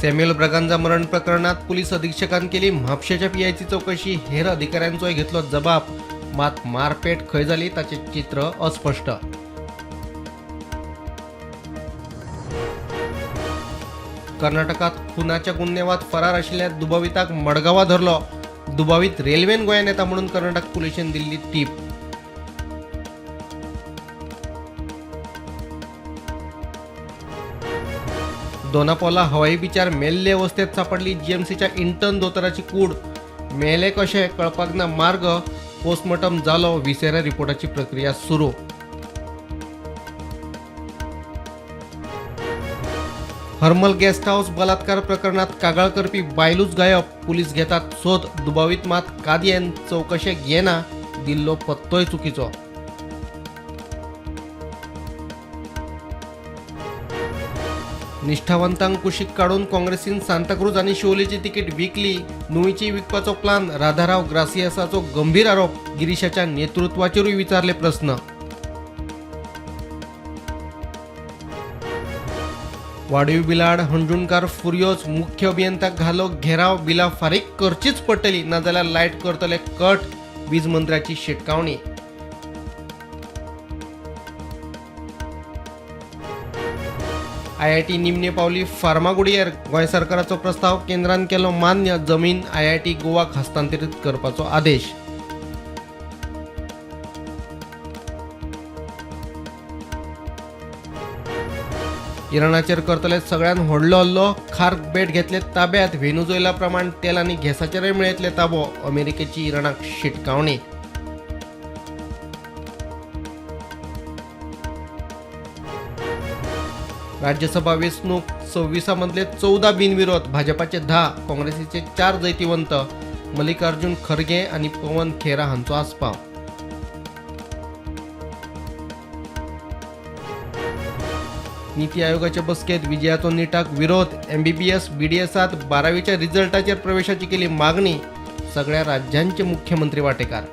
Samuel Braganza मरण प्रकरणात police अधीक्षकान केली म्हापशेच्या पीआयची चौकशी, हेर अधिकाऱ्यांचोय घेतलो जबाब. मात मारपेट खंय जाली ताचें चित्र अस्पश्ट. कर्नाटकात खुनाच्या गुन्यांवात फरार आशिल्ल्या दुबाविताक मडगांवां धरलो. दुबावीत रेल्वेन गोंयांत येता म्हणून कर्नाटक पुलिशेन दिल्ली टीप. दोनापावला हवाई बिचार मेल्ले अवस्थेत सापडली जीएमसीच्या इंटर्न दोतोराची कूड. मेले कशें कळपाक ना मार्ग. पोस्टमॉर्टम जालो, विसेरा रिपोर्टाची प्रक्रिया सुरू. हर्मल गेस्ट हाऊस बलात्कार प्रकरणात कागाळ करपी बायलूच गायब. पुलीस घेतात सोद. दुबावीत मात कादयेन चवकशेक येना, दिल्लो पत्तोय चुकीचो. निष्ठावंतांक कुशीक काडून काँग्रेसीन सांताक्रूज आनी शिवोलेची तिकीट विकली. नुवेंची विकपाचो प्लान, राधाराव ग्रासियासाचो गंभीर आरोप. गिरीशाच्या नेतृत्वाचेरूय विचारले प्रस्न. वाडीव बिलाड हणजूणकार फुर्योज. मुख्य अभियंत्याक घालो घेराव. बिलां फारीक करचीच पडटली, नाजाल्यार लायट करतले कट, वीज मंत्र्याची शिटकावणी. आयआयटी निमणे पावली फार्मागुडयेर. गोंय सरकाराचो प्रस्ताव केंद्रान केलो मान्य. जमीन आयआयटी गोवाक हस्तांतरीत करपाचो आदेश. इराणाचेर करतले सगळ्यात व्हडलो हल्लो. खार्क बेट घेतले ताब्यात. व्हेनेझुएला प्रमाण तेल आनी गॅसाचेरय मेळयतले ताबो. अमेरिकेची इराणाक शिटकावणी. राज्यसभा वेंचणूक 26 मदले 14 बिनविरोध, भाजपाचे 10, काँग्रेसीचे 4 जैतिवंत. मल्लिकार्जुन खरगे आनी पवन खेरा हांचो आस्पाव. नीती आयोगाच्या बसकेत विजयाचो निटाक विरोध. एमबीबीएस बीडीएसात 12वीच्या रिझल्टाचेर प्रवेशाची केली मागणी. सगळ्या राज्यांचे मुख्यमंत्री वाटेकार.